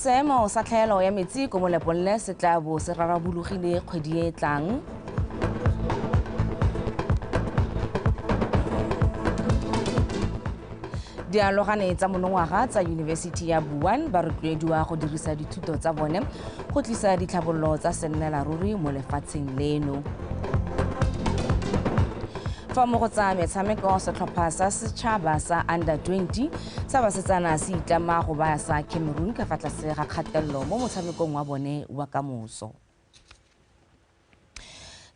Seemo sa tlhaelo ya metsi ko Molepolole se tla bo se rarabologile kgwedi e tlang. Dialogane tsa monongwaga tsa Yunibesithi ya Buan ba rotloediwa go dirisa dithuto tsa bone go tlisa ditlhabololo tsa sennela ruri mo lefatsheng leno. Fa mo go tsa metshameko, setlhopha sa setšhaba sa under 20 sa basetsana se itlama go baya sa Cameroon ka fa tlase ga kgatelelo mo motshamekong wa bone wa kamoso.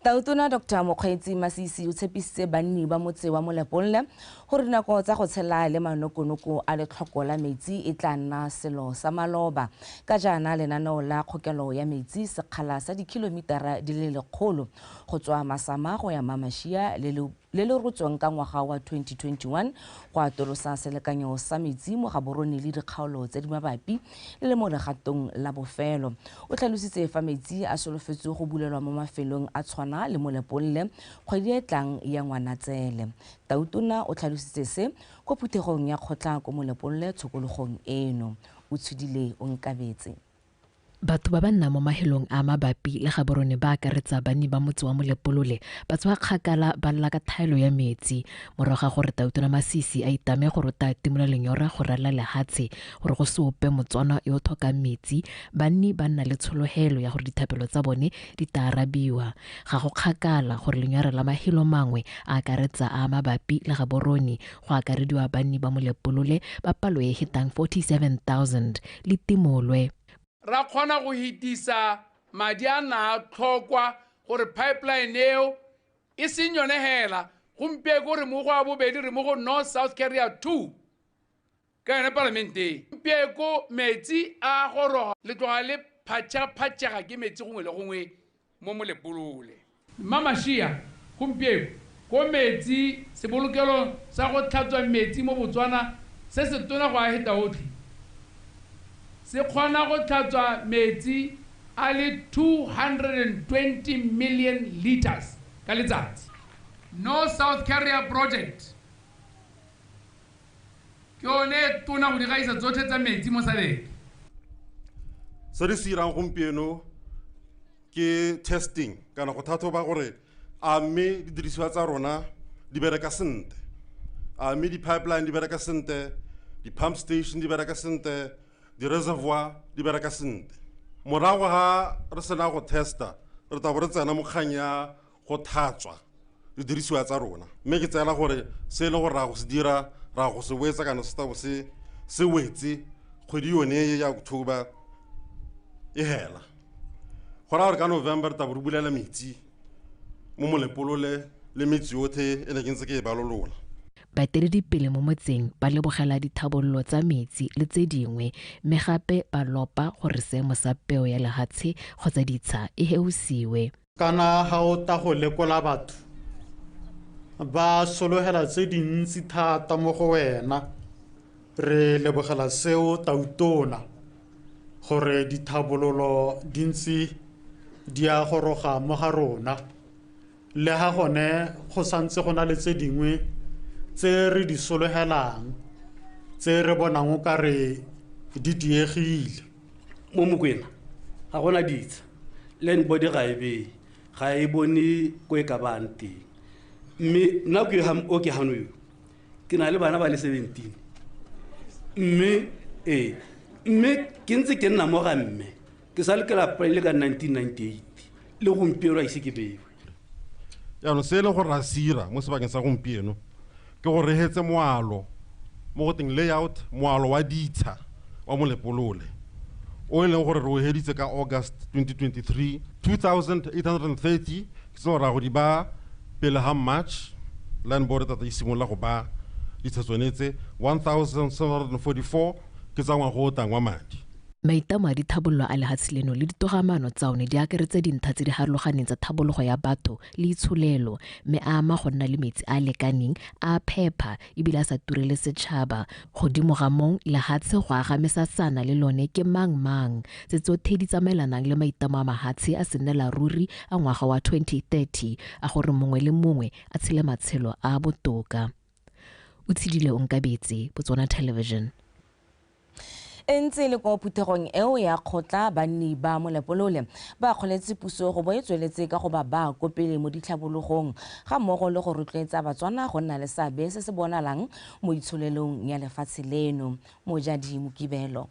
Tautona Dr Mokgweetsi Masisi o tshepisitse banni ba motse wa Molepolole gore dinako tsa go tshela le manokonoko a letlhoko la metsi e tla nna selo sa maloba, ka jaana lenaneo la kgokelo ya metsi sekgala sa dikilomitara di le 100 go tswa Masama go ya Mmamashia le le rotsweng ka ngwaga wa 2021 go atolosa selekanyo sa metsi mo Gaborone le dikgaolo tse di mabapi le le mo legatong la bofelo. O tlhalositse fa metsi a solofetswe go bulelwa mo mafelong a tshwana le Molepolole kgwedi e tlang ya Ngwanatsele. Tautona o tlhalositse se kwa phuthegong ya kgotla ko Molepolole tshokologong eno. O tshudile o nkabetse. Batho ba ba nnang mo mahelong a mabapi le Gaborone ba akaretsa banni ba motse wa Molepolole ba tswa kgakala ba lla ka thaelo ya metsi morago ga gore Tautona Masisi a itame gore o tla timola lenyora go ralala lehatshe gore go se ope Motswana yo o tlhokang metsi. Banni ba nna le tshologelo ya gore dithapelo tsa bone di tla arabiwa. Ga go kgakala gore lenyora la mahelo mangwe a akaretsa a mabapi le Gaborone go akarediwa banni ba Molepolole ba palo e hetang 47,000 le timolwe. Ra kgona go hitisa madi a na tlhokwa gore pipeline eo e seng yone hela. Gompieko re mo go a bobedi, re mo go North South Carrier 2 ka yone palamenteng. Gompieko metsi a goroga le tloga le phatšaphatšega ke metsi gongwe le gongwe mo Molepolole. Mmamashia gompieko ko metsi sebolokelong sa go tlhatswa metsi mo Botswana se se tona go a heta otlhe se kgona go tlhatswa metsi a le 220 million liters ka letsatsi. North South Carrier Project ke yone e tona go di gaisa tsotlhe tsa metsi mo SADC. Se re se irang gompieno ke testing kana go tlhatlhoba gore a mme didirisiwa tsa rona di bereka sentle, a mme di-pipeline di bereka sentle, di-pump station di bereka sentle, di-reservoir di bereka sentle. Morago ga re sena go testa, re tla bo re tsena mo kgang ya go tlhatswa didirisiwa tsa rona, mme ke tseela gore se e le gore ra go se dira, ra go se wetsa kana se tla bo se wetse kgwedi yone e ya October e hela. Go raya gore ka November re tla bo re bulela metsi mo Molepolole le metsi yotlhe e ne ke ntse ke e balolola. Baeteledipele mo motseng ba lebogela dithabololo tsa metsi le tse dingwe, mme gape ba lopa gore seemo sa peo ya lehatshe kgotsa ditsha e heosiwe. Kana ga o ta go lekola batho ba sologela tse dintsi thata mo go wena, re lebogela seo Tautona gore dithabololo di ntse di a goroga mo ga rona. Le ga gone go santse go na le tse dingwe tse re di sologelang tse re bonang o ka re di diegile. Mo Mokwena ga gona ditsha, land board ga e beye, ga e bone ko e ka bang teng. Mme nna ke o ke gano yo, ke na le bana ba le 17, mme ke ntse ke nna mo ga mme, ke sa le ke la pele ka 1998 le gompieno a ise ke bewe. Jaanong se e leng gore ra sira mo sebakeng sa gompieno ke go regetse moalo mo go teng layout, moalo wa ditsha wa Molepolole o e leng gore re o heditse ka August 2023, 2830 ke tse ra go di ba pele ga March. Land board tata e simolola go ba ditsha tsone tse 1744 ke tsa ngwaga o tlang wa madi. Maitlamo a dithabololo a lehatshe leno le ditogamaano tsa one di akaretsa dintlha tse di harologaneng tsa thabologo ya batho le itsholelo, mme a ama go nna le metsi a a lekaneng, a a phepa ebile a sa turele setšhaba. Godimo ga moo, lehatshe go aga mesasana le lone ke mang mang, tse tsotlhe di tsamaelanang le maitlamo a mahatshe a sennela ruri a ngwaga wa 2030 a gore mongwe le mongwe a tshele matshelo a a botoka. O tshedile o nkabetse, Botswana Television. E ntse le ko phuthegong eo ya kgotla banni ba Molepolole ba kgoletse puso go bo e tsweletse ka go ba ba ko pele mo ditlhabologong ga mmogo le go rotloetsa Batswana go nna le seabe se se bonalang mo itsholelong ya lefatshe leno. Mojadi Mokibelo.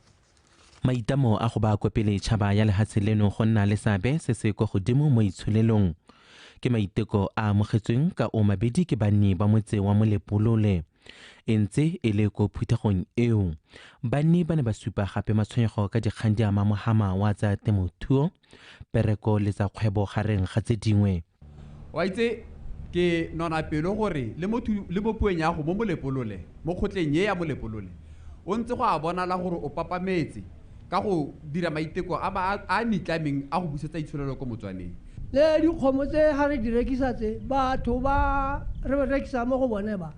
Maitamo a go ba ko pele tšhaba ya lehatshe leno go nna le seabe se se kwa godimo mo itsholelong ke maiteko a amogetsweng ka o mabedi ke banni ba motse wa Molepolole. E ntse e le ko phuthegong eo banni ba ne ba supa gape matshwenyego ka dikgang di ama mohama wa tsa temothuo, pereko le tsa kgwebo gareng ga tse dingwe. Wa itse ke nona pelo gore le mo pueng ya go mo Molepolole, mo kgotleng ye ya Molepolole, o ntse go a bonala gore o papametse ka go dira maiteko a a nitlameng a go busetsa itsholelo ko Motswaneng. Le dikgomo tse ga re di rekisa tse batho ba re rekisa mo go bone ba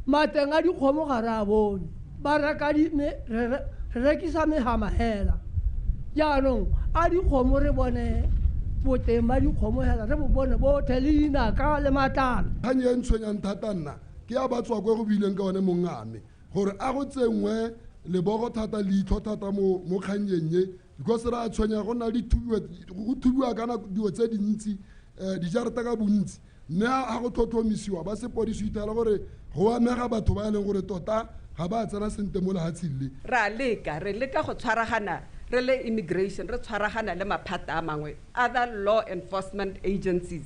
mateng a dikgomo ga re a bone, ba reka re rekisa mehama hela. Jaanong a dikgomo re bone boteng ba dikgomo hela, re bo bone bothe le dinaka le matlalo. Kgang e ntshwenyang thata nna ke ya batswa kwa go buileng ka one mongame gore a go tsengwe lebogo thata leitlho thata mo kgannyeng e, because re a tshwenya go nna le go thubiwa kana dilo tse dintsi, dijarata ka bontsi, mme ga go tlhotlhomisiwa ba sepodisi ithela gore go amega batho ba e leng gore tota ga ba tsena sentle mo lehatsheng le. Ra leka, re leka go tshwaragana re le immigration, re tshwaragana le maphata a mangwe, other law enforcement agencies,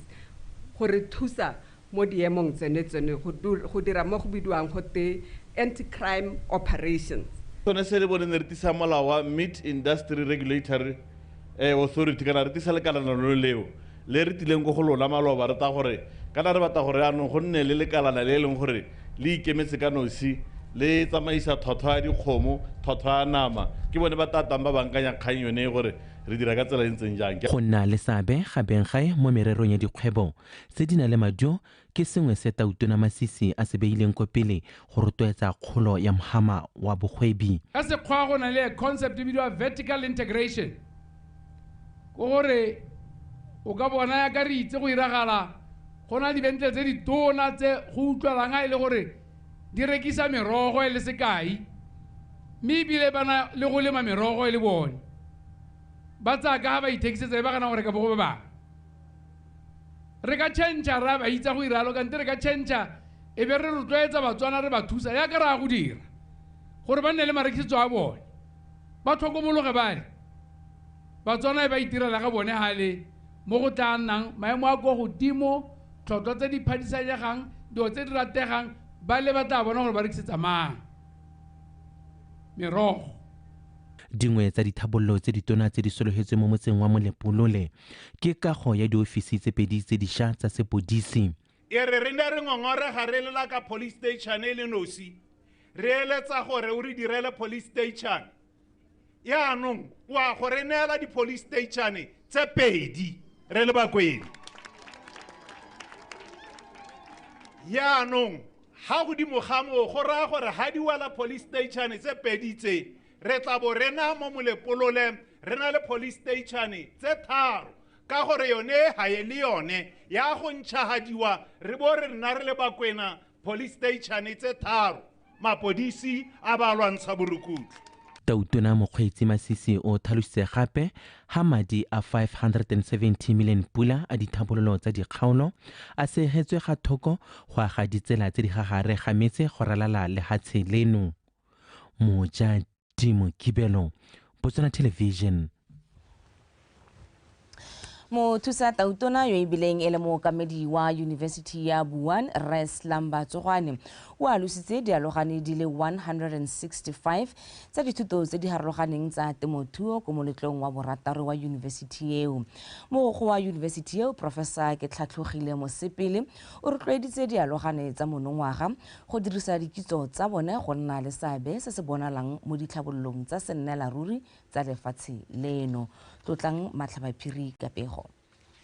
go re thusa mo diemong tsene tsene go dira mo go bidiwang go te anti-crime operations. Sone se le bone ne re tisa molao wa Meat Industry Regulatory Authority, kana re tisa lekalana lo leo le re tileng go lona maloba, re ta gore kana re batla gore anong go nne le lekalana le e leng gore le ikemetse ka nosi, le tsamaisa tlhwatlhwa ya dikgomo, tlhwatlhwa ya nama. Ke bone ba tatang ba bankanya kgang yone gore re dira ka tsela e ntseng jang. Go nna le seabe ga benggae mo mererong ya dikgwebo tse di nang le maduo ke sengwe se Tautona Masisi a se beileng ko pele go rotloetsa kgolo ya mohama wa bogwebi. Ka sekgwa go na le concept e bidiwa vertical integration, ko gore o ka bona ya ka re itse go iragala go na dibentle tse ditona tse go utlwalang a e le gore di rekisa merogo e le sekai, mme ebile ba na le go lema merogo e le bone, ba tsaya ka ga ba ithekisetsa e ba gana go reka bo go ba bangwe. Re ka change ra ba itsa go iralo kante re ka change e be re rotloetsa Batswana re ba thusa ya ka re a go dira gore ba nne le marekisetso a bone, ba tlhokomologe bale Batswana e ba itirela ga bone gale mo go tla nnang maemo a ko godimo, tlhotlhwa tse di phadisanyegang, dilo tse di rategang, ba le ba tla bona gore ba rekisetsa mang merogo. Dingwe tsa dithabollo tse ditona tse di sologetsweng mo motseng wa Molepolole ke kago ya diofisi tse pedi tse dišwa tsa sepodisi. E re re ne re ngongorega re lela ka police station e le nosi, re eletsa gore o re direle police station. Yaanong wa go re neela di-police station tse pedi re le Bakwena. Yaanong ga godimo ga moo go raya gore ga di wela police station tse pedi tse, re tla bo re na mo Molepolole re na le police station tse tharo, ka gore yone ga e le yone ya go ntšhagadiwa, re bo re nna re le Bakwena police station tse tharo, mapodisi a ba lwantsha borukutlhi. Tautona Mokgweetsi Masisi o tlhalositse gape ha madi a 570 million pula a dithabololo tsa dikgaolo a segetswe ga thoko go aga ditsela tse di gagare ga metse go ralala lehatshe leno. Mojadi Mokibelo, Botswana Television. Mothusa Tautona yo e bileng e le mookamedi wa University ya Buan, Rre Slumber Tsogwane, o alositse dialogane di le 165 tsa dithuto tse di harologaneng tsa temothuo ko moletlong wa borataro wa university eo. Mogokgo wa university eo, Professor Ketlhatlhogile Mosepele, o rotloeditse dialogane tsa monongwaga go dirisa dikitso tsa bone go nna le seabe se se bonalang mo ditlhabololong tsa sennela ruri tsa lefatshe leno. Tlotlang Matlhabaphiri ka pego.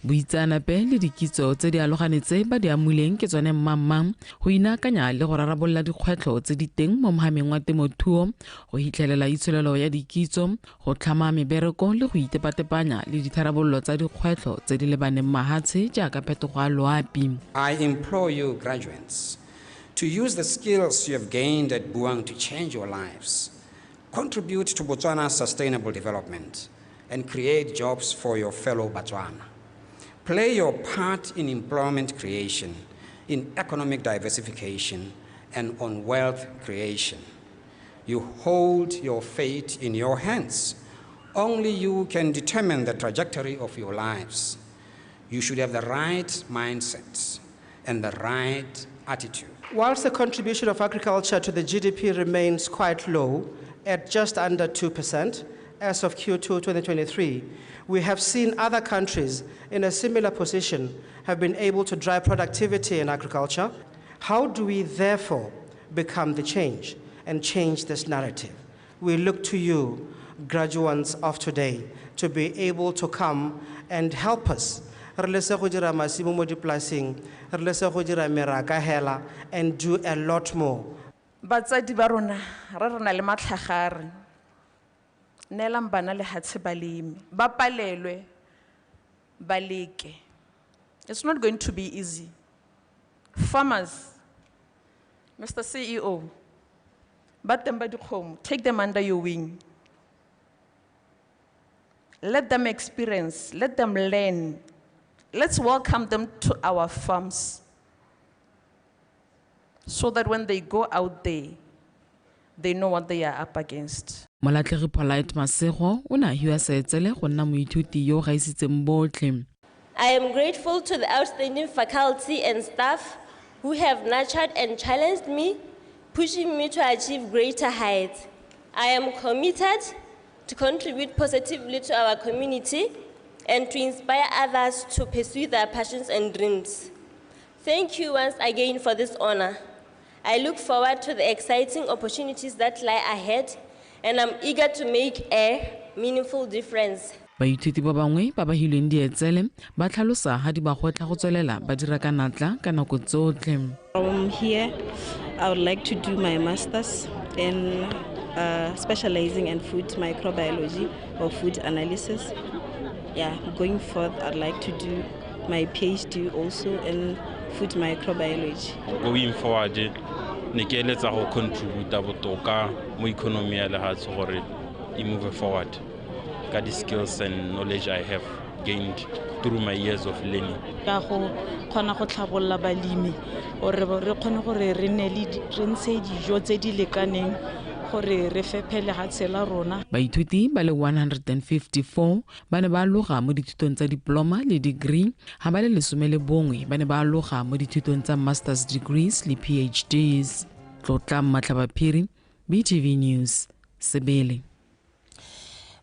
Boitseanape le dikitso tse di alogane tse ba di amuleng ke tsone mmangmang go inaakanya le go rarabolola dikgwetlho tse di teng mo mohameng wa temothuo, go hitlhelela itsholelo ya dikitso, go tlhama mebereko le go itepatepanya le ditharabololo tsa dikgwetlho tse di lebaneng mahatshe jaaka phetogo ya loapi. I implore you graduates to use the skills you have gained at Buang to change your lives. Contribute to Botswana's sustainable development and create jobs for your fellow Batswana. Play your part in employment creation, in economic diversification, and on wealth creation. You hold your fate in your hands. Only you can determine the trajectory of your lives. You should have the right mindset and the right attitude. Whilst the contribution of agriculture to the GDP remains quite low, at just under 2% as of Q2 2023, we have seen other countries in a similar position have been able to drive productivity in agriculture. How do we therefore become the change and change this narrative? We look to you, graduates of today, to be able to come and help us re lese go dira masimo mo dipolaseng, re lese go dira meraka hela, and do a lot more. Batsadi ba rona re re na le matlhagare, neelang bana lehatshe ba leme, ba palelwe, ba leke. It's not going to be easy. Farmers, Mr. CEO, ba teng ba dikgomo, take them under your wing. Let them experience, let them learn. Let's welcome them to our farms so that when they go out there, they know what they are up against. Molatlhegi Polite Masego o ne a hiwa seetsele go nna moithuti yo o gaisitseng botlhe. I am grateful to the outstanding faculty and staff who have nurtured and challenged me, pushing me to achieve greater heights. I am committed to contribute positively to our community and to inspire others to pursue their passions and dreams. Thank you once again for this honor. I look forward to the exciting opportunities that lie ahead, and I'm eager to make a meaningful difference. Baithuti ba bangwe ba ba hilweng dietsele ba tlhalosa ha di ba gwetlha go tswelela ba dira ka natla ka nako tsotlhe. From here, I would like to do my master's in specializing in food microbiology or food analysis. Going forth, I'd like to do my PhD also in food microbiology. Going forward, ne ke eletsa go contribute botoka mo economy ya lehatshe gore e move forward ka di skills and knowledge I have gained through my years of learning. Ka go kgona go tlhabolla balemi gore re kgone gore re nne le re ntshe dijo tse di lekaneng gore re fephe lehatshe la rona. Baithuti ba le 154 ba ne ba aloga mo dithutong tsa diploma le degree, ha ba le 11 ba ne ba aloga mo dithutong tsa master's degrees le PhDs. Tlotla Matlhabaphiri, BTV News, Sebele.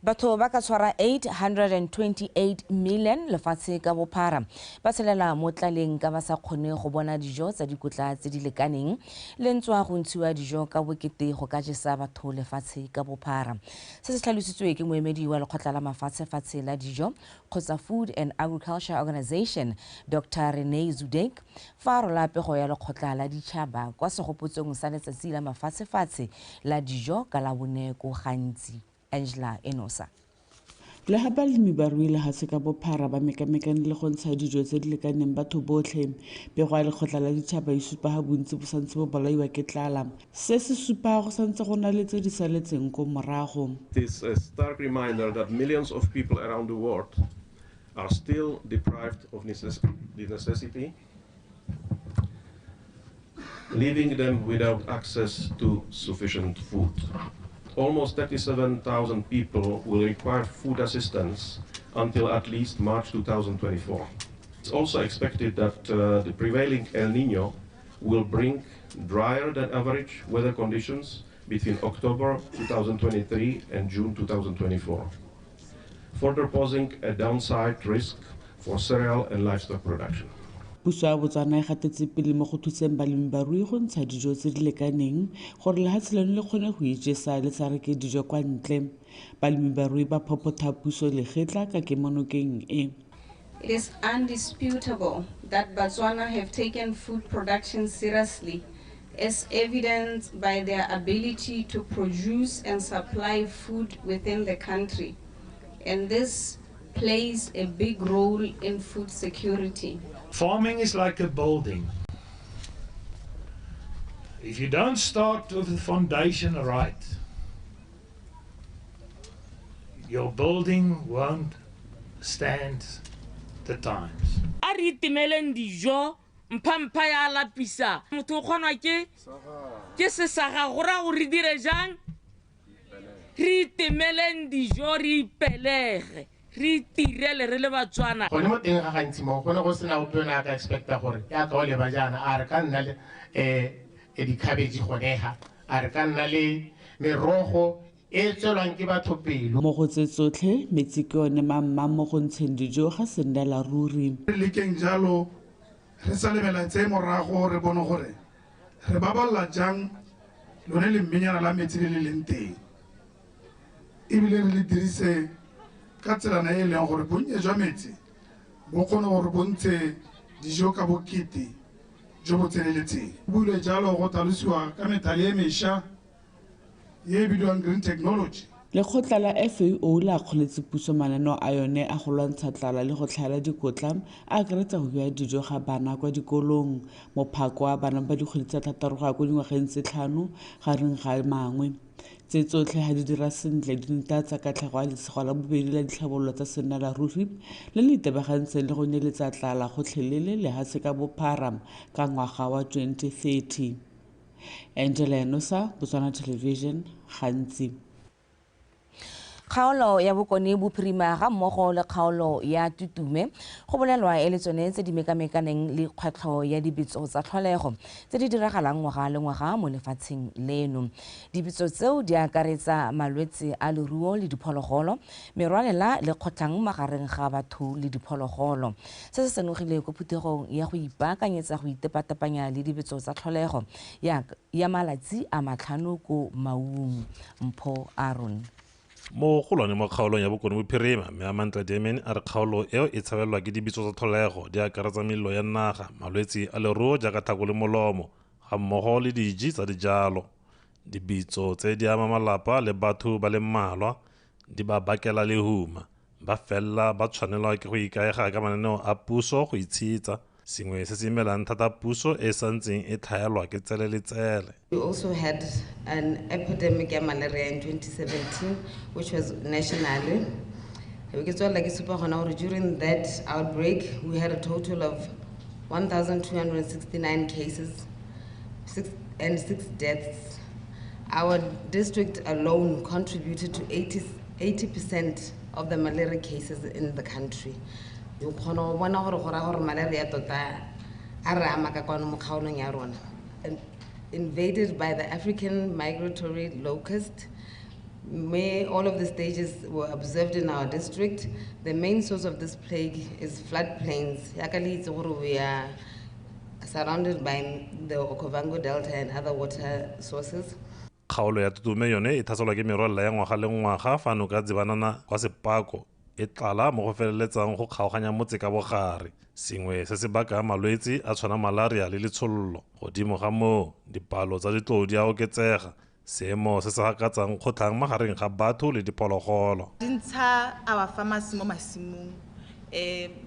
Batho ba ka tshwara 828 million lefatshe ka bophara ba tshelela mo tlaleng ka ba sa kgone go bona dijo tsa dikotla tse di lekaneng le ntswa go ntshiwa dijo ka bokete go ka jesa batho lefatshe ka bophara. Se se tlhalositswe ke moemedi wa lekgotla la mafatshefatshe la dijo kgotsa Food and Agriculture Organization Dr. Renee Zudek fa a rola pego ya lekgotla la ditšhaba kwa segopotsong sa letsatsi la mafatshefatshe la dijo ka la bone ko Gantsi. Angela Enosa. Le ha balemi ba ruile lehatshe ka bophara ba mekamekane le go ntsha dijo tse di lekaneng batho botlhe, pego ya lekgotla la ditšhaba e supa ha bontsi bo santse bo bolaiwa ke tlala. Se se supa go santse go na le tse di saletseng ko morago. It is a stark reminder that millions of people around the world are still deprived of the necessity, leaving them without access to sufficient food. Almost 37,000 people will require food assistance until at least March 2024. It's also expected that the prevailing El Niño will bring drier than average weather conditions between October 2023 and June 2024, further posing a downside risk for cereal and livestock production. Puso ya Botswana e gatetse pele mo go thuseng balemi barui go ntsha dijo tse di lekaneng gore lehatshe leno le kgone go ijesa le sa reke dijo kwa ntle. Balemi barui ba phopotha puso legetla ka kemonokeng e. It is undisputable that Botswana have taken food production seriously, as evidenced by their ability to produce and supply food within the country. And this plays a big role in food security. Farming is like a building. If you don't start with the foundation right, Your building won't stand the times. A re itemeleng dijo, mphampha ya lapisa. Motho o kgonwa ke sesaga go raya gore re dire jang? Re itemeleng dijo, re ipelege, re itirele re le Batswana. Gone mo teng ga gantsi mo go ne go sena ope o ne a ka expecta gore yaka o leba jaana a re ka nna le dikhabetšhe gone ga, a re ka nna le merogo e tswelwang ke batho pelo. Mo go tse tsotlhe, metsi ke one mamma mo go ntsheng dijo ga se nnela ruri. Re lekeng jalo re sa lebela tse morago re bone gore re baballa jang lone lemmenyana la metsi le le leng teng, ebile re le dirise ka tselana e leng gore bonnye jwa metsi bo kgone gore bo ntshe dijo ka bokete jo bo tseneletseng. Go buile jalo go tlhalosiwa ka methale e mešwa e bidiwang green technology. Lekgotla la FAO le akgoletse puso mananeo a yone a go lwantsha tlala le go tlhaela dikotla, a akaretsa go bea dijo ga bana kwa dikolong, mophako wa bana ba dikgwedi tsa 6 go ya ko dingwageng tse 5 gareng ga mangwe. Tse tsotlhe ga di dira sentle di netefatsa katlego ya lesego la bobedi la ditlhabololo tsa sennalaruri le le itebagantseng le go nyeletsa tlala gotlhelele lehatshe ka bophara ka ngwaga wa 2030. Angela Enosa, Botswana Television, Gantsi. Kgaolo ya Bokone Bophirima ga mmogo le kgaolo ya Tutume go bolelwa e le tsone tse di mekamekaneng le kgwetlho ya dibetso tsa tlholego tse di diragalang ngwaga le ngwaga mo lefatsheng leno. Dibetso tseo di akaretsa malwetse a leruo le diphologolo, merwalela le kgotlhang magareng ga batho le diphologolo. Se se senogile ko phuthegong ya go ipaakanyetsa go itepatepanya le dibetso tsa tlholego ya malatsi a 5 ko Maung. Mpho Aaron. Mogolwane mo kgaolong ya Bokone Bophirima mme Amantla Damian a re kgaolo eo e tshabelelwa ke dibetso tsa tlholego di akaretsa melelo ya naga, malwetse a leruo jaaka tlhako le molomo ga mmogo le diji tsa dijalo. Dibetso tse di ama malapa le batho ba le mmalwa, di ba bakela lehuma, ba fela ba tshwanelwa ke go ikaega ka mananeo a puso go itshetsa, sengwe se se imelang thata puso e santseng e tlhaelwa ke tsele le tsele. We also had an epidemic ya malaria in 2017, which was nationally. During that outbreak, we had a total of 1,269 cases and 6 deaths. Our district alone contributed to 80% of the malaria cases in the country. O kgona go bona gore go raya gore malaria tota a re ama ka kwano mo kgaolong ya rona. Invaded by the African migratory locust, may all of the stages were observed in our district. The main source of this plague is floodplains. Yaka le itse gore we are surrounded by the Okavango Delta and other water sources. Kgaolo ya Tutume yone e tlhaselwa ke merwalela ya ngwaga le ngwaga fa noka Tsibanana kwa Sepako e tlala mo go feleletsang go kgaoganya motse ka bogare, sengwe se se bakang malwetse a tshwana malaria le letshololo. Godimo ga moo, dipalo tsa ditlou di a oketsega, seemo se se gakatsang kgotlhang magareng ga batho le diphologolo. Di ntsha our farmers mo masimong,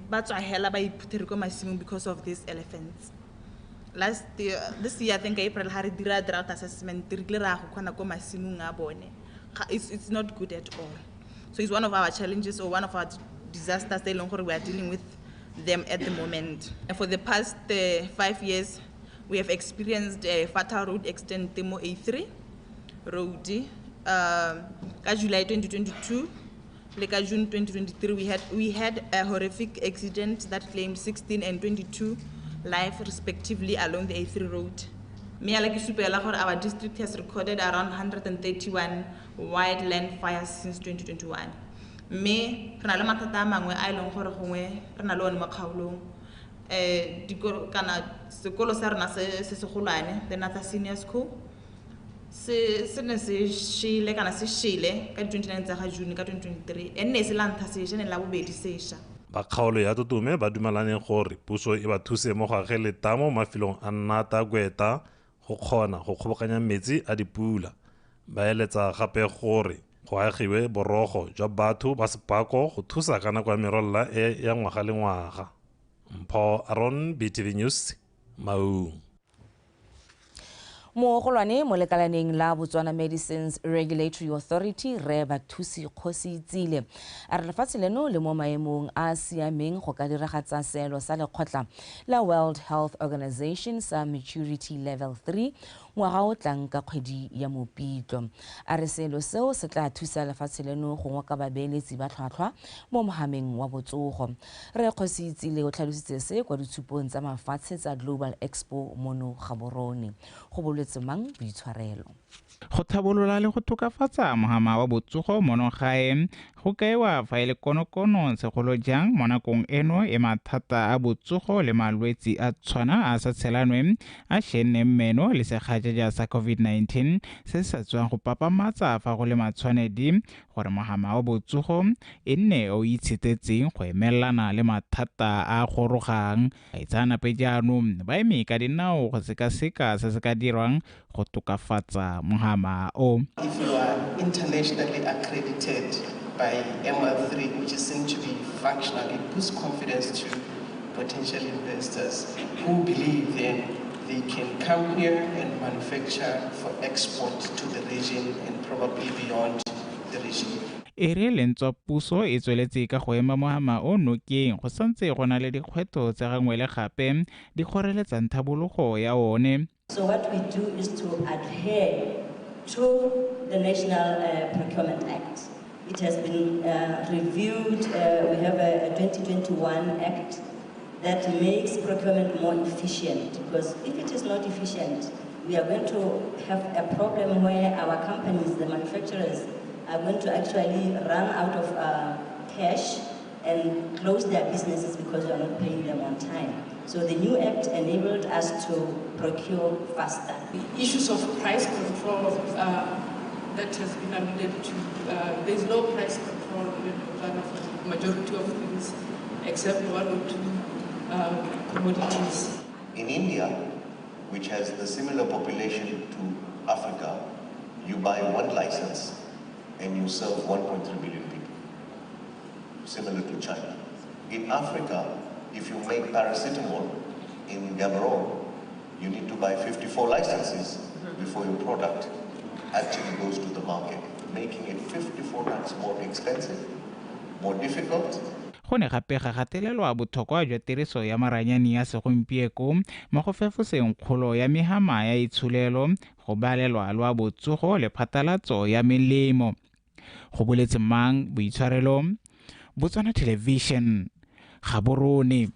ba tswa hela ba iphutheri ko masimong because of these elephants. Last year, this year I think April ha re dira drought assessment, re ile ra go kgona ko masimong a bone. It's not good at all. So it's one of our challenges or one of our disasters that we are dealing with them at the moment. And for the past 5 years, we have experienced a fatal road accident mo A3 road. Ka July 2022, le ka June 2023, we had a horrific accident that claimed 16 and 22 lives respectively along the A3 road. Mme ya ke supela gore our district has recorded around 131 wildland fires since 2021. Mme re na le mathata a mangwe a e leng gore gongwe re na le one mo kgaolong. Kana sekolo sa rona se segolwane, the Natha Senior School, se ne se shele kana se shele ka di-29 tsa ga June ka 2023. E nne e se la ntlha sešwa, e ne la bobedi sešwa. Ba kgaolo ya Tutume ba dumelane gore puso e ba thuse mo go ageng letamo mo mafelong a Nnata Gweta go kgona go kgobokanya metsi a dipula. Ba eletsa gape gore go agiwe borogo jwa batho ba Sepako go thusa ka nako ya merwalela e ya ngwaga le ngwaga. Mpho Aaron, BTV News, Maung. Mogolwane mo lekalaneng la Botswana Medicines Regulatory Authority Rre Bathusi Kgositsile a re lefatshe leno le mo maemong a a siameng go ka diragatsa seelo sa lekgotla la World Health Organization sa Maturity Level 3 ngwaga o tlang ka kgwedi ya Mopitlo. A re selo seo se tla thusa lefatshe leno go ngoka babeeletsi ba tlhwatlhwa mo mohameng wa botsogo. Rre Kgositsile o tlhalositse se kwa ditshupong tsa mafatshe tsa Global Expo mono Gaborone. Go boletse mang boitshwarelo. Go tlhabolola le go tokafatsa mohama wa botsogo mono gae go kaewa fa e le konokono segolo jang mo nakong eno e mathata a botsogo le malwetsi a tshwana a sa tshelanwe a shenneng meno le segajaja sa COVID-19 se se sa tswang go papamatsa fa go le matshwanedi gore mohama wa botsogo e nne o itshetetseng go emelana le mathata a gorogang. Baitseanape jaanong ba eme ka dinao go sekaseka se se ka dirwang go tokafatsa mohama o. If you are internationally accredited by ML3, which is seen to be functional, it boosts confidence to potential investors who believe then they can come here and manufacture for export to the region and probably beyond the region. E re lentswa puso e tsweletse ka go ema mohama o nokeng go santse go na le dikgwetlho tse gangwe le gape di kgoreletsang tlhabologo ya one. So what we do is to adhere to the National Procurement Act. It has been reviewed. We have a 2021 Act that makes procurement more efficient, because if it is not efficient, we are going to have a problem where our companies, the manufacturers, are going to actually run out of cash and close their businesses because we are not paying them on time. So the new act enabled us to procure faster. The issues of price control that has been alluded to, there is no price control in Botswana for the majority of things except one or two commodities. In India, which has the similar population to Africa, you buy one license and you serve 1.3 billion people, similar to China. In Africa, if you make paracetamol in Gaborone, you need to buy 54 licenses before your product actually goes to the market, making it 54 times more expensive, more difficult. Go ne gape ga gatelelwa botlhokwa jwa tiriso ya maranyane ya segompieko mo go fefoseng kgolo ya mehama ya itsholelo, go balelwa lwa botsogo le phatlalatso ya melemo. Go boletse mang boitshwarelo, Botswana Television, Gaborone.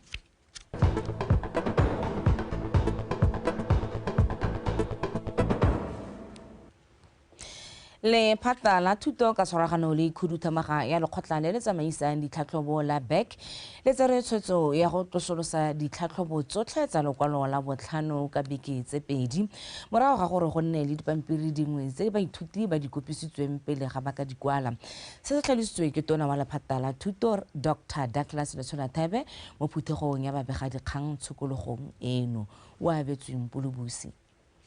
Lephata la thuto ka tshwaragano le khuduthamaga ya lekgotla le le tsamaisang ditlhatlhobo la BEC le tsere tshwetso ya go tlosolosa ditlhatlhobo tsotlhe tsa lokwalo la botlhano ka beke tse pedi morago ga gore go nne le dipampiri dingwe tse baithuti ba di kopisitsweng pele ga ba ka di kwala. Se se tlhalositswe ke tona wa lephata la thuto Dr. Douglas Letsholathebe mo phuthegong ya babegadikgang tshokologong eno. O abetsweng Polobusi.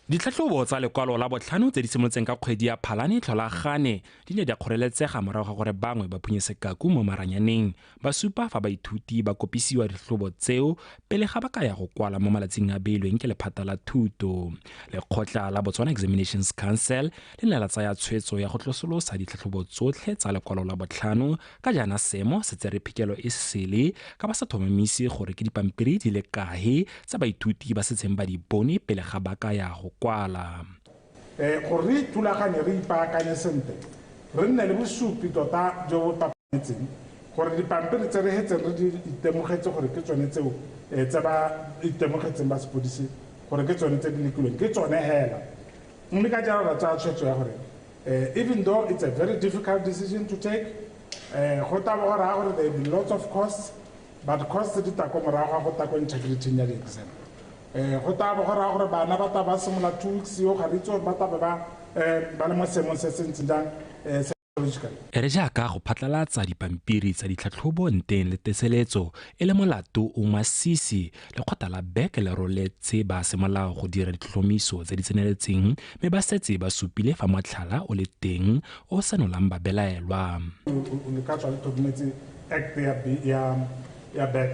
Ditlhatlhobo tsa lekwalo la botlhano tse di simolotseng ka kgwedi ya Phalane tlholagane di ne di a kgoreletsega morago ga gore bangwe ba phunye sekaku mo maranyaneng ba supa fa baithuti ba kopisiwa ditlhatlhobo tseo pele ga ba ka ya go kwala mo malatsing a beilweng ke lephata la thuto. Lekgotla la Botswana Examinations Council le ne la tsaya tshwetso ya go tlosolosa ditlhatlhobo tsotlhe tsa lekwalo la botlhano ka jaana seemo se tsere phikelo e sele ka ba sa tlhomamise gore ke dipampiri di le kae tsa baithuti ba setseng ba di bone pele ga ba ka ya go kwala. Gore re ithulaganye re ipaakanye sentle re nne le bosupi tota jo bo papanetseng gore dipampiri tse re hetseng re di itemogetse gore ke tsone tseo tse ba itemogetseng ba sepodisi gore ke tsone tse di lekilweng ke tsone hela. Mme ka jalo ra tsaya tshwetso ya gore even though it's a very difficult decision to take, go tla bo go raya gore there will be lots of costs, but costs di tla ko morago ga go tla ko integrity ya di-exam. Go tla bo go raya gore bana ba tla ba simolola 2 weeks yo ga re itse gore ba tla ba le mo seemong se se ntseng jang psychologically. E re jaaka go phatlalatsa dipampiri tsa ditlhatlhobo nteng le teseletso e le molato o masisi, lekgotla la BEC le roletse ba semolao go dira ditlhotlhomiso tse di tseneletseng mme ba setse ba supile fa motlhala o le teng o senolang babelaelwa. Le ka tswa le tlhokometse act ya BEC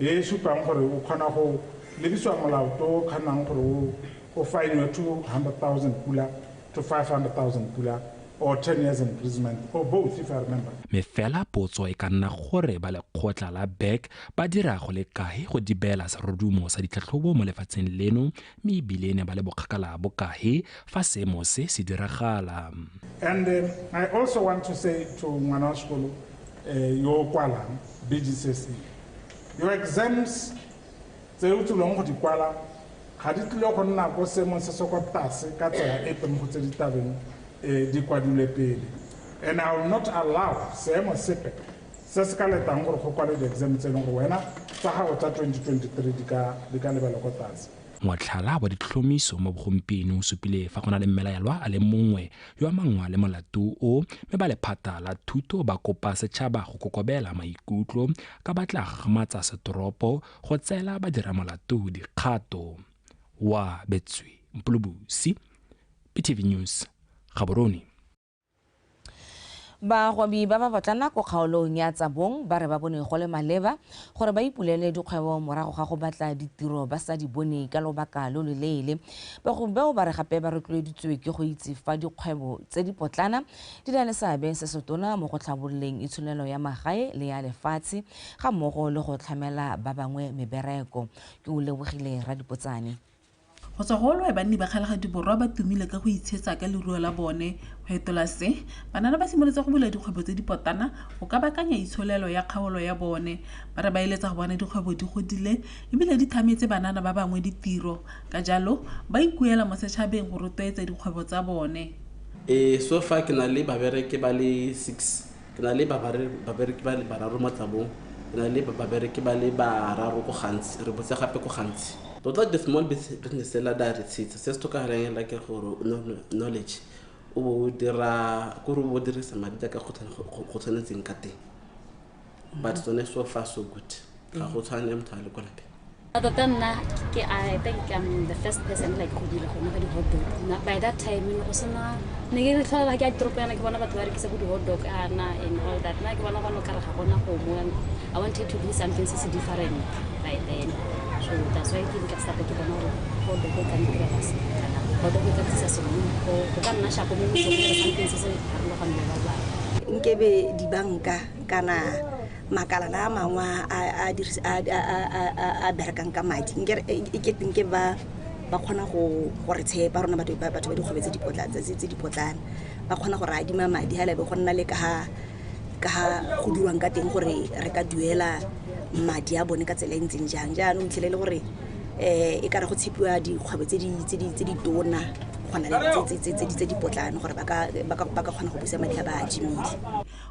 e supang gore o kgona go lebisiwa molao to o kganang gore o fine 200,000 pula to 500,000 pula or 10 years imprisonment or both, if I remember. Mme fela potso e ka nna gore ba lekgotla la BEC ba dira go le kae go dibela serodumo sa ditlhatlhobo mo lefatsheng leno, mme ebile ne ba le bokgakala bokae fa seemo se se diragala. And I also want to say to ngwana wa sekolo yo o kwalang BGCSE, your exams tse o tsileng go di kwala ga di tlile go nna ko seemong se se kwa tlase ka tsela epe mo go tse di tabeng di kwadilwe pele. And I will not allow seemo sepe se se ka letang gore go kwale di-exam tse e leng gore wena tsa gago tsa 2023 di ka lebelwa kwa tlase. Motlhala wa ditlhomiso mo bogompieno o supile fa go na le mmelaelwa a le mongwe yo a mangwa le molato o, mme ba lephata la thuto ba kopa setšhaba go kokobela maikutlo ka ba tla gagamatsa setoropo go tseela badiramolato dikgato. Wa Betswe Mpulubusi, BTV News, Gaborone. Bagwebi ba ba potlana ko kgaolong ya Tsabong ba re ba bone go le maleba gore ba ipulele dikgwebo morago ga go batla ditiro ba sa di bone ka lobaka lo loleele. Bagwebi bao ba re gape ba rotloeditswe ke go itse fa dikgwebo tse di potlana di na le seabe se setona mo go tlhabololeng itsholelo ya magae le ya lefatshe ga mmogo le go tlhamela ba bangwe mebereko. Ke o lebogile Radipotsane. Go tswa go lwe banni ba Kgalagadi Borwa ba tumile ka go itshetsa ka leruo la bone. Go etola se, banana ba simolotse go bula dikgwebo tse di potana go ka bakanya itsholelo ya kgaolo ya bone. Ba re ba eletsa go bona dikgwebo di godile ebile di thametse banana ba bangwe ditiro. Ka jalo, ba ikuela mo setšhabeng go rotloetsa dikgwebo tsa bone. So far ke na le babereki ba le 6, ke na le babereki ba le 3 mo Tsabong, ke na le babereki ba le 3 ko Gantsi, re botse gape ko Gantsi. Tota the small business la da re tsitsa se se tlhokagalang la ke gore knowledge o bo dira gore o dirisa madi ka go tshwanetseng ka teng. But tsone so far so good, ga go tshwane motho a le kwa lapeng. Tota nna ke I think I'm the first person like go dira gone ka di-hot dog. By that time go sena ne ke re tlhola ke a toropo yana ke bona batho ba rekisa bo di-hot dog ana and all that. Nna ke bona gone kare ga gona go I wanted to do something se se different by then. So that's why ke ka start ke bona gore hot dog e ka ntirela sentle kana hot dog e ka tlisa sengwe go ka nna shapo mo motseng go something se se farologaneng le ba bangwe. Nkebe dibanka kana makalana a mangwe a berekang ka madi nke ba kgona go re tshepa rona batho ba dikgwebo tse di potlana ba kgona go re adima madi ha lebe go nna le ka ga go dirwang ka teng gore re ka duela madi a bone ka tsela e ntseng jang. Jaanong itlhele le gore e ka re go tshepiwa dikgwebo tse di tona go na le tse di potlana gore ba ka kgona go busa madi a ba adimile.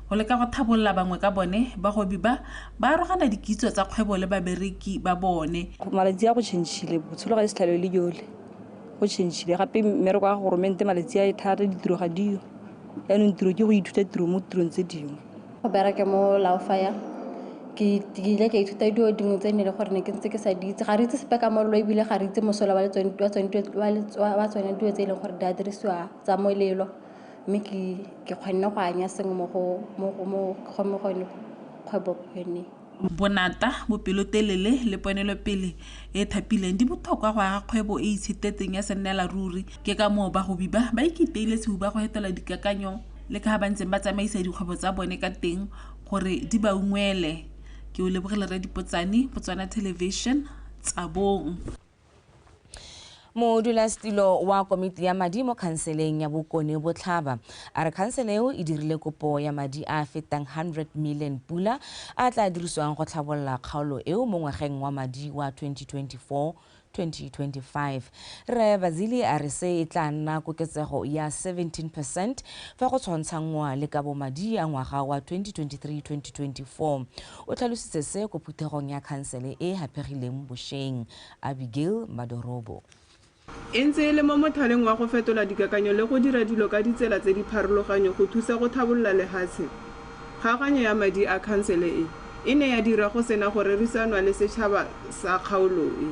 Go leka go thabolola bangwe ka bone, bagwebi ba arogana dikitso tsa kgwebo le babereki ba bone. Malatsi a go tšhentšhile, botshelo ga e se tlhale le jole go tšhentšhile gape mmereko wa goromente malatsi a e thata, ditiro ga dio. Jaanong tiro ke go ithuta tiro mo tirong tse dingwe. Go bereka mo Laofaya ke ile ka ithuta dilo dingwe tse ne le gore ne ke ntse ke sa di itse. Ga re itse sepe ka molelo ebile ga re itse mosola wa tsone dilo tse e leng gore di a dirisiwa tsa molelo. Mme ke kgonne go anya sengwe mo go kgwebo yone. Bonata, bopelotelele le ponelopele e thapileng di botlhokwa go aga kgwebo e itshetetseng ya sennela ruri. Ke ka moo bagwebi ba ikiteile sehuba go hetola dikakanyo le ka ga ba ntseng ba tsamaisa dikgwebo tsa bone ka teng gore di ba ungwele. Ke o lebogile Radipotsane, Botswana Television, Tsabong. Modulasetilo wa komiti ya madi mo khanseleng ya Bokone Botlhaba a re khansele eo e dirile kopo ya madi a fetang 100 million pula a tla dirisiwang go tlhabolola kgaolo eo mo ngwageng wa madi wa 2024-2025. Rre Bazili a re se e tla nna koketsego ya 17% fa go tshwantshanngwa le kabo madi a ngwaga wa 2023-2024. O tlhalositse se ko phuthegong ya khansele e haphegileng bošeng. Abigail Madorobo. E ntse e le mo mothaleng wa go fetola dikakanyo le go dira dilo ka ditsela tse di pharologanyo go thusa go tlhabolola lehatshe. Kgaoganyo ya madi a khansele e ne ya dira go sena go rerisanwa le setšhaba sa kgaolo e.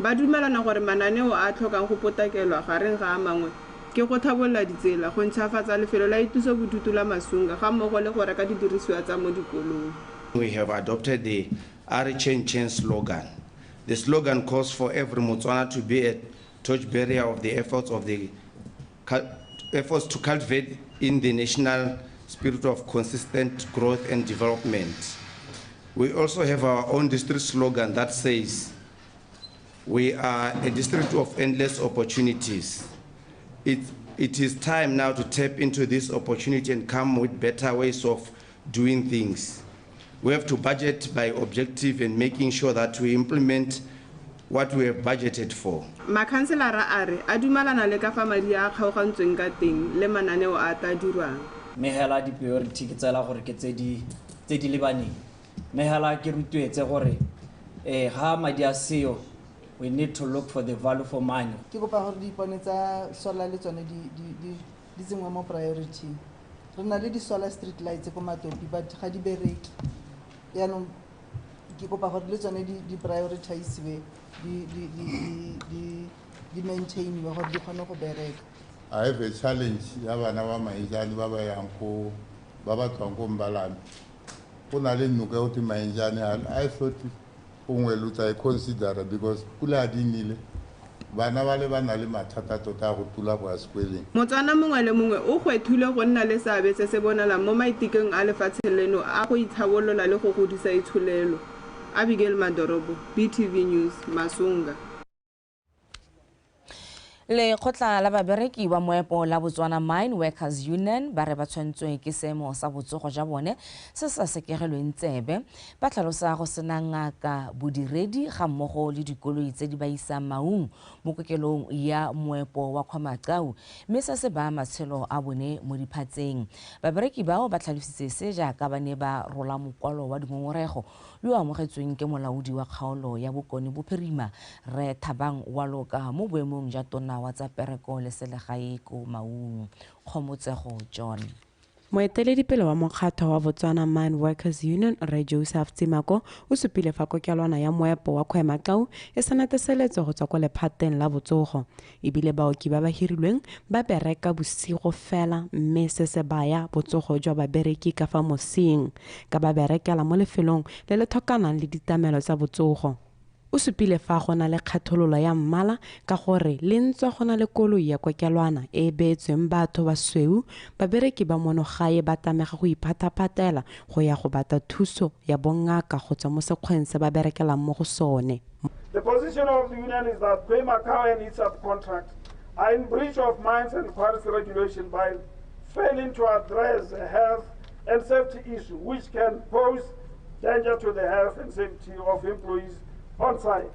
Ba dumelana gore mananeo a tlhokang go potakelwa gareng ga a mangwe ke go tlhabolola ditsela, go ntšhafatsa lefelo la itusobodutu la Masunga ga mmogo le go reka didirisiwa tsa mo dikolong. We have adopted the Ari Chen Chen slogan. The slogan calls for every Motswana to be torchbearer of the efforts of the efforts to cultivate in the national spirit of consistent growth and development. We also have our own district slogan that says, we are a district of endless opportunities. It is time now to tap into this opportunity and come with better ways of doing things. We have to budget by objective and making sure that we implement what we have budgeted for. Makhanselara a re a dumalana le ka fa madi a kgaogantsweng ka teng le mananeo a tla dirwang. Mme hela di-priority ke tsela gore ke tse di lebaneng. Mme hela ke rotloetse gore ga madi a seo, we need to look for the value for money. Ke kopa gore diipone tsa solar le tsone di tsenngwe mo priority. Re na le di-solar street lights ko Matopi, but ga di bereke. Yaanong ke kopa gore le tsone di prioritize, di maintainiwe gore di kgone go bereka. I have a challenge ya bana ba Maijane ba ba yang ko ba ba tswang ko Mbalame. Go na le noka ya gote Maijane, I thought gongwe lo tla e considera because pula di nile bana ba le ba na le mathata tota a go tula go ya sekweleng. Motswana mongwe le mongwe o gwethilwe go nna le seabe se se bonalang mo maitekong a lefatshe leno a go itlhabolola le go godisa itsholelo. Abigail Madorobo, BTV News, Masunga. Lekgotla la babereki ba moepo la Botswana Mine Workers Union ba re ba tshwantswe ke seemo sa botsogo ja bone se sa sekegelweng tsebe. Ba tlhalosa go sena ngaka bodiredi ga mmogo le dikoloi tse di ba isang Maung mo kokelong ya moepo wa Khoemacau, mme se se baya matshelo a bone mo diphatseng. Babereki bao ba tlhalositse se jaaka ba ne ba rola mokwalo wa dingongorego yo amogetsweng ke molaodi wa kgaolo ya Bokone Bophirima Rre Thabang Waloka mo boemong ja tona wa tsa pereko le selegae ko Maung. Kgomotsego John. Moeteledipele wa mokgatho wa Botswana Mine Workers Union Rre Joseph Tsimako o supile fa kokelwana ya moepo wa Khoemacau e sa neteseletswe go tswa kwa lephateng la botsogo, ebile baoki ba ba hirilweng ba bereka bosigo fela, mme se se baya botsogo jwa babereki ka fa mosing ka ba berekela mo lefelong le le tlhokanang le ditlamelo tsa botsogo. O supile fa go na le kgethololo ya mmala ka gore le ntswa go na le koloi ya kokelwana e beetsweng batho basweu, babereki ba mono gae ba tlamega go iphathaphatela go ya go batla thuso ya bongaka go tswa mo sekgweng se ba berekelang mo go sone. The position of the union is that Khoemacau and its subcontracts are in breach of mines and quarries regulation by failing to address a health and safety issue which can pose danger to the health and safety of employees on site.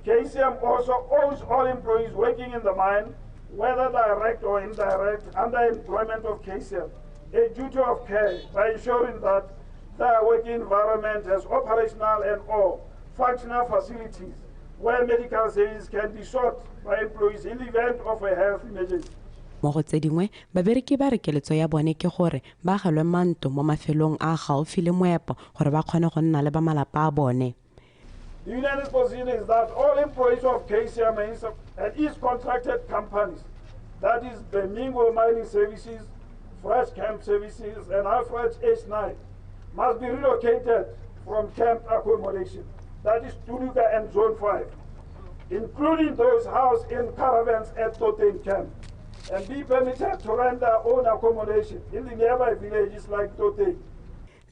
KCM also owes all employees working in the mine, whether direct or indirect, under employment of KCM, a duty of care by ensuring that their working environment has operational and or functional facilities where medical services can be sought by employees in the event of a health emergency. Mo go tse dingwe, babereki ba re keletso ya bone ke gore ba agelwe mantlo mo mafelong a gaufi le moepo gore ba kgone go nna le ba malapa a bone. The union's position is that all employees of KCM and its contracted companies, that is Bemingo Mining Services, Fresh Camp Services, and Alfred H9, must be relocated from camp accommodation, that is Tuluka and Zone 5, including those housed in caravans at Toteng Camp, and be permitted to rent their own accommodation in the nearby villages like Toteng.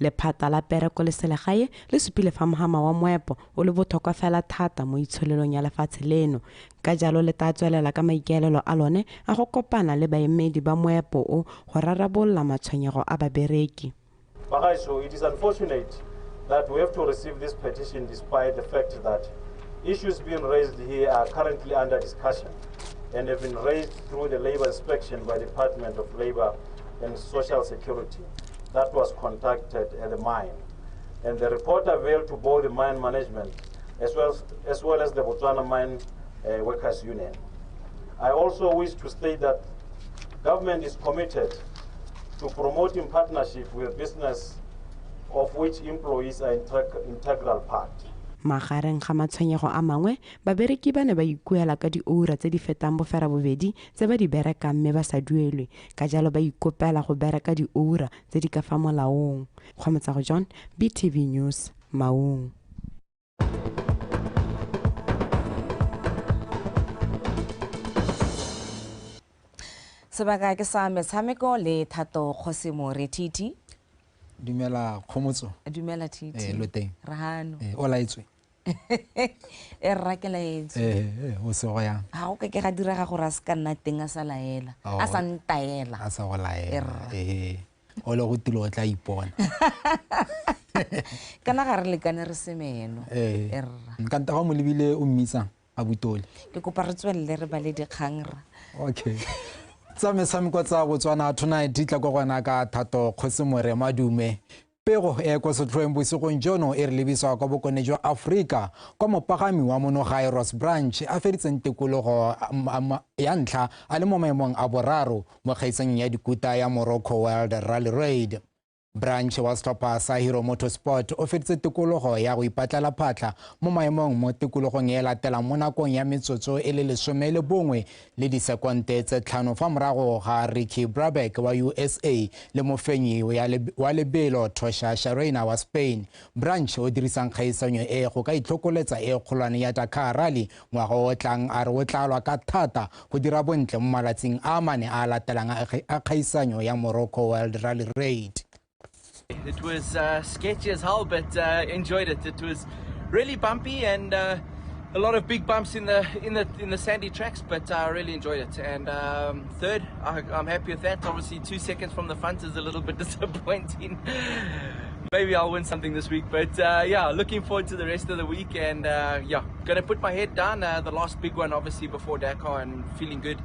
Lephata la pereko le selegae le supile fa mohama wa moepo o le botlhokwa fela thata mo itsholelong ya lefatshe leno, ka jalo le tla tswelela ka maikaelelo a lone a go kopana le baemedi ba moepo o go rarabolola matshwenyego a babereki. Bagaisho, it is unfortunate that we have to receive this petition despite the fact that issues being raised here are currently under discussion and have been raised through the labor inspection by the Department of Labor and Social Security that was contacted at the mine. And the report availed to both the mine management as well as the Botswana Mine Workers Union. I also wish to state that government is committed to promoting partnership with business of which employees are integral part. Magareng ga matshwenyego a mangwe, babereki ba ne ba ikuela ka dioura tse di fetang boferabobedi tse ba di berekang mme ba sa duelwe, ka jalo ba ikopela go bereka dioura tse di ka fa molaong. Kgomotsago John, BTV News, Maung. Sebaka ke sa metshameko le Thato Kgosimore. TT. Dumela Kgomotso. Dumela TT. Lo teng? Rahano. O laetswe? E rra ke laetswe. O se go yang? Ga go ka ke ga direga gore a se ka nna teng a sa laela. A sa ntaela. A sa go laela. O le go tilo o tla ipona. Kana ga re lekane re semeno. Nkanta ga mo lebile o mmitsang a butole. Ke kopa re tswelele re bale dikgang rra. Okay. Tsa metshameko tsa Botswana Tonight di tla kwa gona ka Thato Kgosimore Madume. Pego e kwa setlhoeng bosigong jono e re lebiswa kwa bokone jwa Aforika kwa mopagami wa monogae Ross Branch a feditseng tikologo ya ntlha a le mo maemong a boraro mo kgaisanyong ya dikuta ya Morocco World Rally Raid. Branch wa setlhopha sa Hero Motorsport o feditse tikologo ya go ipatlela phatlha mo maemong mo tikologong e latelang mo nakong ya metsotso e le 11 le disekonte tse 5 fa morago ga Ricky Brabeck wa USA le mofenyi wa lebelo Tosha Schareina wa Spain. Branch o dirisang kgaisanyo e go ka itlhokoletsa e kgolwane ya Dakar Rally ngwaga o tlang a re o tla lwa ka thata go dira bontle mo malatsing a mane a latelang a kgaisanyo ya Morocco World Rally Raid. It was sketchy as hell, but enjoyed it. It was really bumpy and a lot of big bumps in the sandy tracks, but I really enjoyed it. And third, I'm happy with that. Obviously, 2 seconds from the front is a little bit disappointing. Maybe I'll win something this week, but yeah, looking forward to the rest of the week. And yeah, gonna put my head down. The last big one, obviously, before Dakar, and feeling good.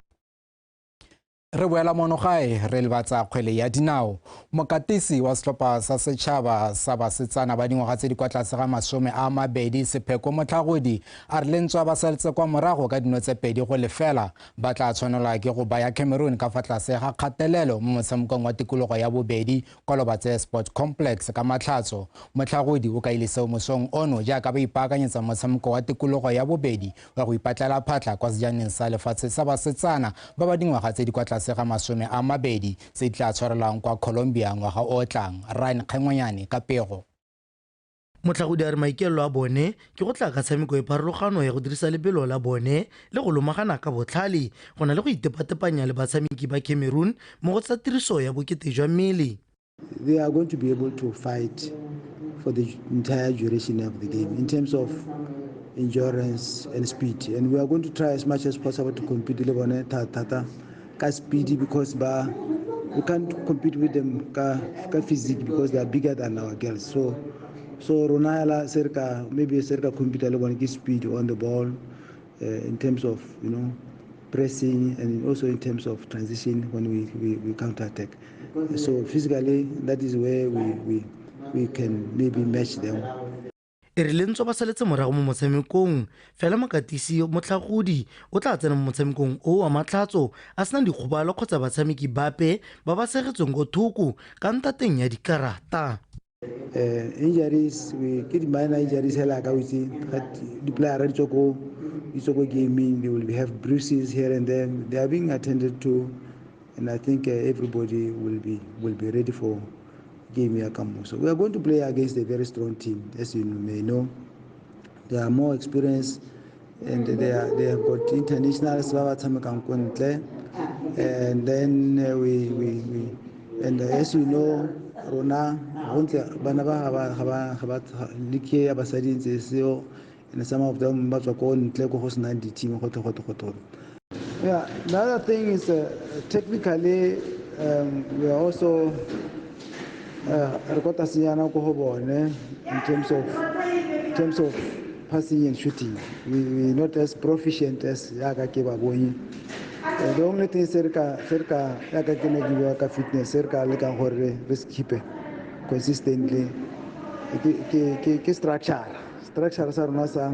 Re boela mono gae re lebatsa kgwele ya dinao. Mokatisi wa setlhopha sa setšhaba sa basetsana ba dingwaga tse di kwa tlase ga 20 Sepheko Motlhagodi a re lentswa ba saletse kwa morago ka dino tse 2-0 ba tla tshwanelwa ke go baya Cameroon ka fa tlase ga kgatelelo mo motshamekong wa tikologo ya bobedi kwa Lobatse Sport Complex ka Matlhatso. Motlhagodi o kaile seo mosong ono jaaka ba ipaakanyetsa motshameko wa tikologo ya bobedi wa go ipatlela phatlha kwa sejaneng sa lefatshe sa basetsana ba ba dingwaga tse di kwa tlase ga 20 se tla tshwarelwang kwa Colombia ngwaga o tlang. Ryan Kgengwenyane ka pego. Motlhagodi a re maikaelelo a bone ke go tla ka tshameko e pharologano ya go dirisa lebelo la bone le go lomagana ka botlhale go na le go itepatepanya le batshameki ba Cameroon mo go tsa tiriso ya bokete jwa mmele. They are going to be able to fight for the entire duration of the game in terms of endurance and speed, and we are going to try as much as possible to compete le bone thata ka speed, because we can't compete with them ka physique because they are bigger than our girls. So rona hela se re ka maybe se re ka compete le bone ke speed on the ball, in terms of, you know, pressing, and also in terms of transition when we counter attack. So physically, that is where we can maybe match them. E re lentswa ba saletse morago mo motshamekong fela mokatisi Motlhagodi o tla tsena mo motshamekong o wa Matlhatso a sena dikgobalo kgotsa batshameki bape ba ba segetsweng ko thoko ka ntateng ya dikarata. Injuries, we get minor injuries hela ka itse di-player di tswa ko gaming, they will have bruises here and there. They are being attended to, and I think everybody will be ready for game ya kamoso. We are going to play against a very strong team, as you may know. They are more experienced, and they have got internationals ba ba tshamekang ko ntle. And then we and as you know, rona go ntse bana ba ga ba league ya basadi ntse seo, and some of them ba tswa ko ntle ko go senang di-team gotlhe. Yeah, the other thing is technically we are also re kota senyana ko go bone in terms of passing and shooting. We not as proficient as yaka ke ba bone. The only thing se re ka yaka ke ne ke bua ka fitness, se re ka lekang gore re se keep consistently ke structure sa rona sa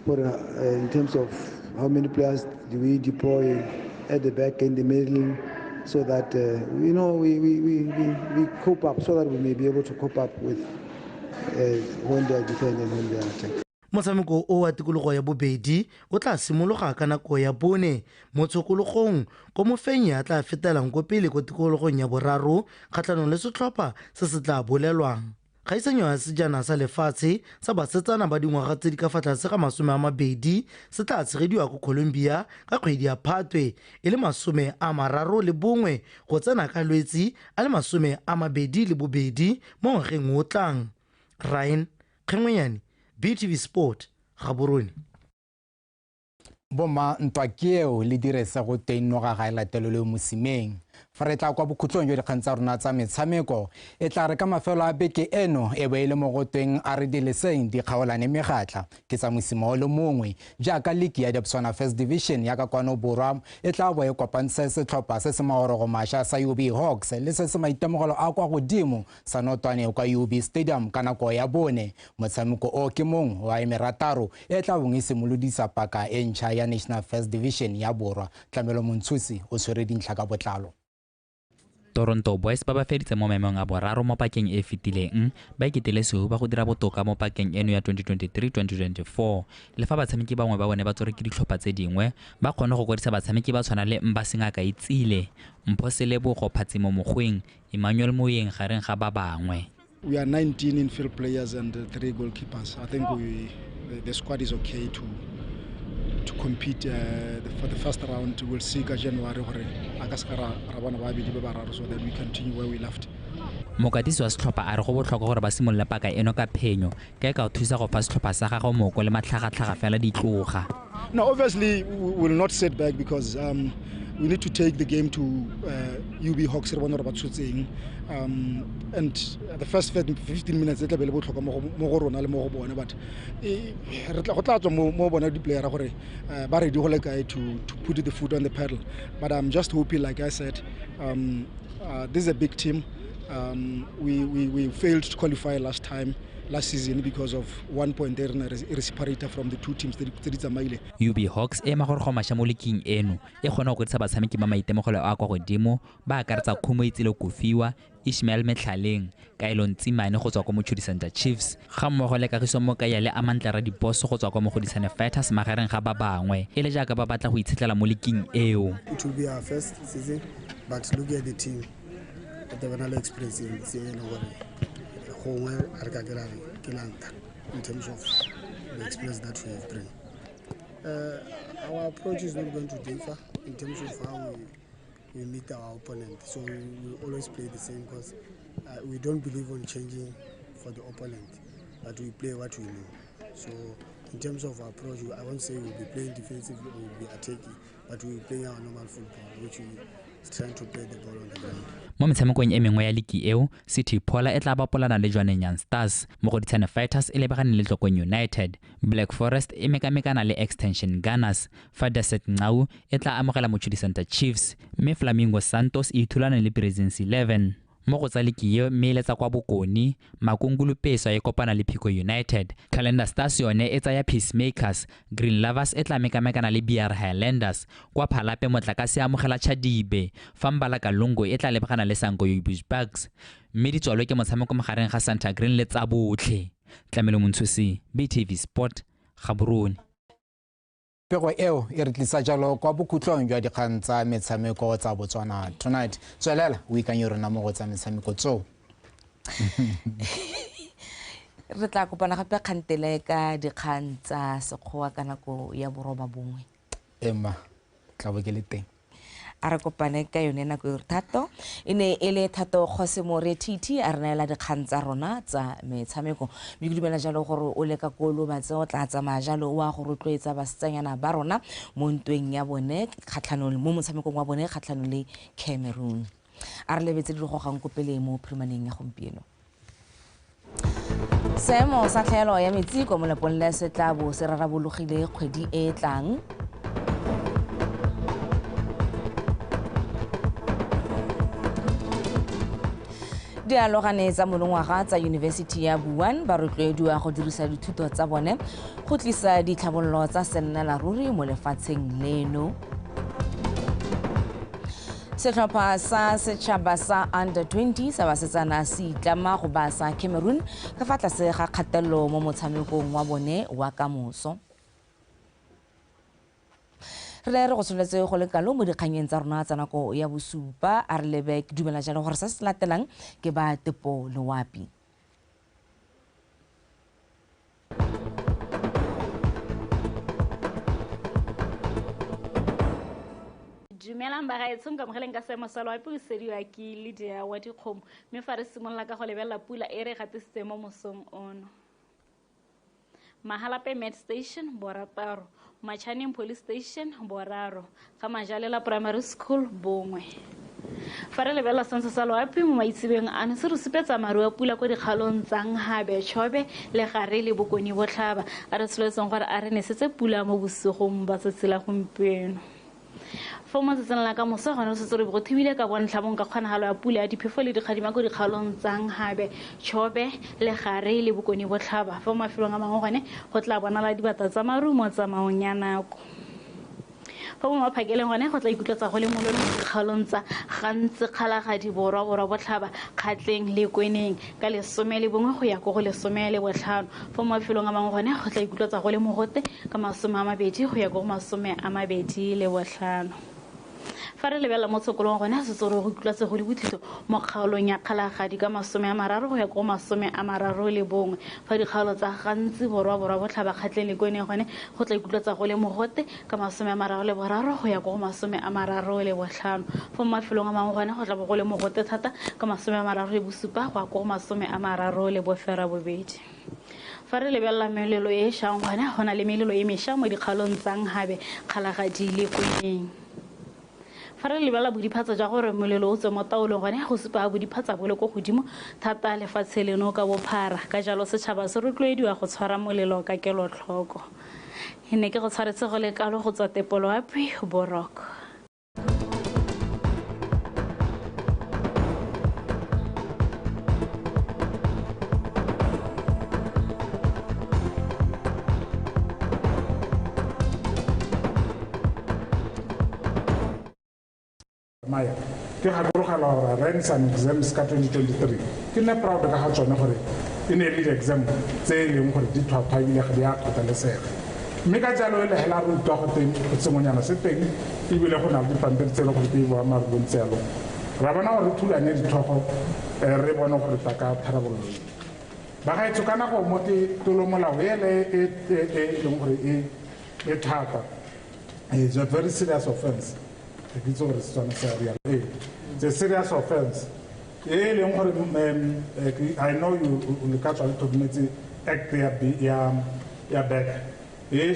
gore in terms of how many players do we deploy at the back, in the middle, so that you know, we cope up, so that we may be able to cope up with when they are defending and when they are attacking. Motshameko o wa tikologo ya bobedi o tla simologa ka nako ya 4 mo tshokologong ko mofenyi a tla fetelang ko pele ko tikologong ya boraro kgatlhanong le setlhopha se se tla bolelwang. Kgaisanyo ya sejana sa lefatshe sa basetsana ba dingwaga tse di ka fa tlase ga 20 se tla tshegediwa ko Colombia ka kgwedi ya Phatwe e le 31 go tsena ka Lwetsi a le 22 mo ngwageng o tlang. Ryan Kgengwenyane, BTV Sport, Gaborone. Bomma ntwa ke eo le dire se go teng noga ga e latelelwe mosimeng. Fa re tla kwa bokhutlong jwa dikgang tsa rona tsa metshameko, e tla re ka mafelo a beke eno e bo e le mo go tweng a re dileseng di kgaolane megatla ke tsa mosima o le mongwe, jaaka liki ya Botswana First Division ya ka kwano borwa e tla bo e kopantshe setlhopha se se magorogo mašwa sa UB Hawks le se se maitemogelo a kwa godimo sa Notwane kwa UB Stadium ka nako ya 4. Motshameko o ke mongwe wa e merataro e tla bong e simolodisa paka e ntšha ya National First Division ya borwa. Tlamelo Montshusi o tshwere dintlha ka botlalo. Toronto Boys ba ba feditse mo maemong a boraro mo pakeng e fetileng ba iketele sehuba go dira botoka mo pakeng eno ya 2023-2024. Le fa batshameki bangwe ba bone ba tswere ke ditlhopha tse dingwe, ba kgone go kwadisa batshameki ba tshwana le Mbasengaka Itsile, Mpho Selebogo, Phatsimo Mogoeng, Emmanuel Moyeng gareng ga ba bangwe. We are 19 infield players and 3 goalkeepers. I think the squad is okay to compete for the first round. We'll see ka January gore a ka se ra bona ba babedi ba bararo, so that we continue where we left. Mokatisi wa setlhopha a re go botlhokwa gore ba simolole paka eno ka phenyo ka e ka thusa go fa setlhopha sa gagwe moko le matlhagatlhaga fela di tloga. No, obviously we will not sit back because we need to take the game to UB Hawks re bona gore ba tshotseng, and the first 15 minutes e tla be le botlhokwa mo go rona le mo go bone, but go tla tswa mo bona di-playera gore ba ready go le kae to put the foot on the pedal. But I'm just hoping, like I said, this is a big team. We failed to qualify last season because of 1 point there re separator from the two teams tse di tsamaile. UB Hawks e magorogo mašwa mo liking eno e kgona go kwadisa batshameki ba maitemogelo a kwa godimo ba akaretsa Khumo Itsile Kofiwa, Ishmael Metlhaleng, Kaelo Ntsimane go tswa kwa Mochudi Center Chiefs, ga mmogo le Kagiso Mokaya le Amantla Radiposo go tswa kwa Mogodisane Fighters magareng ga ba bangwe e le jaaka ba batla go itshetlela mo liking eo. It will be our first season, but look at the team. They were not experiencing in terms of the experience that we have bring. Our approach is not going to differ in terms of how we meet our opponent. So we always play the same because we don't believe on changing for the opponent, but we play what we know. So in terms of our approach, I won't say we'll be playing defensively or we'll be attacking, but we'll be playing our normal football, which we trying to play the ball on the ground. Mo metshamekong e mengwe ya liki eo, City Pola e tla bapolana le Jwaneng Stars, Mogoditshane Fighters e lebagane le Tlokong United, Black Forest e mekamekana le Extension Gunners, fa Desert Ngau e tla amogela Mochudi Center Chiefs, mme Flamingo Santos e ithulana le Presence 11. Mo go tsa liki eo mme e letsa kwa Bokone, Makungulu Peswa e kopana le Pico United, Calendar Stars yone e tsaya Peacemakers, Green Lovers e tla mekamekana le BR Highlanders, kwa Phalape Motlakase amogela Chadibe, fa Mbalaka Lungo e tla lebagana le Sanko Bush Bucks, mme ditswalo ke motshameko magareng ga Santa Green le tsa botlhe. Tlamelo Montshusi, BTV Sport, Gaborone. Pego eo e re tlisa jalo kwa bokhutlong jwa dikgang tsa metshameko tsa Botswana Tonight. Tswelela o ikanye rona mo go tsa metshameko tseo. Re tla kopana gape kgantele ka dikgang tsa sekgowa ka nako ya 9:30. Emma, tla bo ke le teng. A re kopane ka yone nako e re Thato e ne e le Thato Kgosemore TT a re neela dikgang tsa rona tsa metshameko, mme ke dumela jalo gore o leka ko Lobatse o tla tsamaya jalo o a go rotloetsa basetsanyana ba rona mo ntweng ya bone kgatlhanong mo motshamekong wa bone kgatlhanong le Cameroon. A re lebetse di gogang ko pele mo phirimaneng ya gompieno. Seemo sa tlhaelo ya metsi kwa Molepong le se tla bo se rarabologile kgwedi e e tlang. Dialogane tsa monongwaga tsa University ya Buan ba rotloediwa go dirisa dithuto tsa bone go tlisa ditlhabololo tsa sennelaruri mo lefatsheng leno. Setlhopha sa setšhaba sa under 20 sa basetsana se itlama go ba sa Cameroon ka fa tlase ga kgatelelo mo motshamekong wa bone wa kamoso. Re re go tsholetse go le kalo mo dikganyeng tsa rona tsa nako ya bosupa. A re lebe ke dumela jalo gore se se latelang ke ba Tepo Loapi. Dumelang bagaetsho, nkamogeleng ka seemo sa loapi o sediwa ke Lydia wa dikgomo, mme fa re simolola ka go lebelela pula e re gatisitse mo mosong ono. Mahalapye Med Station 6, Machaneng Police Station 3, ga Majalela Primary School 1. Fa re lebelela sentsho sa loapi mo maitsebeng ano, se re supetsa maru a pula ko dikgaolong tsa Nhabe, Chobe, Legare le Bokone Botlhaba, a re solofetseng gore a re nesetse pula mo bosigong ba tsatsi la gompieno. Fa mo tsatsing la ka moso gone setse re go thibile ka bontlhabong ka kgonagalo ya pula ya diphefo le dikgadima ko dikgaolong tsa Nhabe, Chobe, Legare le Bokone Botlhaba. Fa mo mafelong a mangwe gone go tla bonala dibata tsa maru mo tsamaong ya nako. Fa mo maphakeleng gone go tla ikutlwetsa go le molelo mo dikgaolong tsa Gantsi, Kgalagadi, Borwa, Borwa Botlhaba, Kgatleng le Kweneng ka 11 go ya ko go 15. Fa mo mafelong a mangwe gone go tla ikutlwetsa go le mogote ka 20 go ya ko go 25. Fa re lebelela mo tshokolong gone setse re go ikutlwetse go le bothito mo kgaolong ya Kgalagadi ka 30 go ya ko 31. Fa dikgaolo tsa Gantsi, Borwa, Borwa Botlhaba, Kgatleng le Kweneng gone go tla ikutlwetsa go le mogote ka 33 go ya ko 35. Fa mo mafelong a mangwe gone go tla bo go le mogote thata ka 37 go ya ko 38. Fa re lebelela melelo e e šang gone go na le melelo e mešwa mo dikgaolong tsa Nhabe, Kgalagadi le Kweneng. Fa re lebelela bodiphatsa jwa gore molelo o tswe mo taolong gone go supa bodiphatsa bo le ko godimo thata lefatshe leno ka bophara, ka jalo setšhaba se rotloediwa go tshwara molelo ka kelotlhoko. E ne ke go tshwaretse go le kalo go tswa Tepoloapi, Boroko. Maya, ke gakologela gore ran some exams ka 2023. Ke nne proud ka ga tsone gore e ne e le di-exam tse e leng gore di tlhwatlhwa ebile ga di a kgathalesega. Mme ka jalo e le hela re utlwa go teng go sengwenyana se teng ebile go na le dipampiri tse e leng gore ke boammaaruri bontsi yalo. Ra bona gore re thulanye ditlhogo, re bone gore tla ka tharabololo e. Bagaetsho, ka nako mo ke tlolomolao ele e e leng gore e thata. It's a very serious offense. Ke itse gore Setswana se a rialo. It's a serious offense. E leng gore I know you le ka tswa le tlhokometse act ya back. E